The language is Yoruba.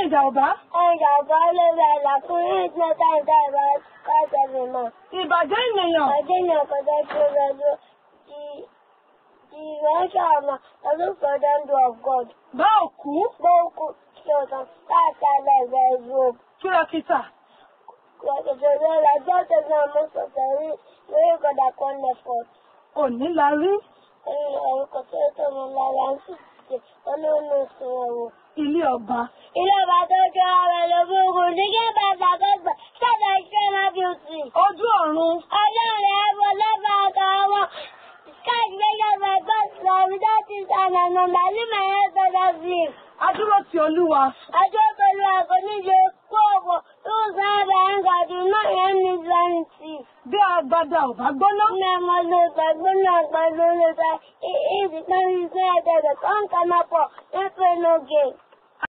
Ìjàmbá. Ìjàmbá lórí àlàfo ìgbà táìdá ìbá kájọbì mọ́. Ìbàjẹ́ ènìyàn. Ìbàjẹ́ ènìyàn kọjá tí ó rẹ̀ The invention of man doesn't the of God. Bá òkú. Bá òkú ṣe ọ̀sán láti alẹ́ ìbẹ̀ Europe. Kírakítà. Kírakítà lórí ọjọ́ tẹ̀sán àmọ́ sọ̀tẹ̀ rí lórí ìkọ̀dà kan nẹ̀fọ̀t. Òní la rí. Orúkọ tó tó mi lára ń sì ṣe olóòórùn sùn ẹ̀wò. Ilé ọba. Ilé ọba tó jọ ara lọ gbogbo ní kí bàtà gbọ́gbà sábà iṣẹ́ máa fi òtì. Ojú ọ̀run. Ọjọ́ rẹ̀ ẹ̀bọ̀ lọ́ba àtàwọn Adúró ti Olúwa. Adúró ti Olúwa kò ní ṣe kó ọ̀pọ̀ tó sábà ń gàdú náà yẹn ní vanity. Bí agbada ò bá gbóná. Ní ọmọ ló ta gbóná àgbàdo ló ta ìdí kan ní ìgbé ẹ̀dẹ̀dẹ̀ kan kan máa pọ̀ nípa inú gè.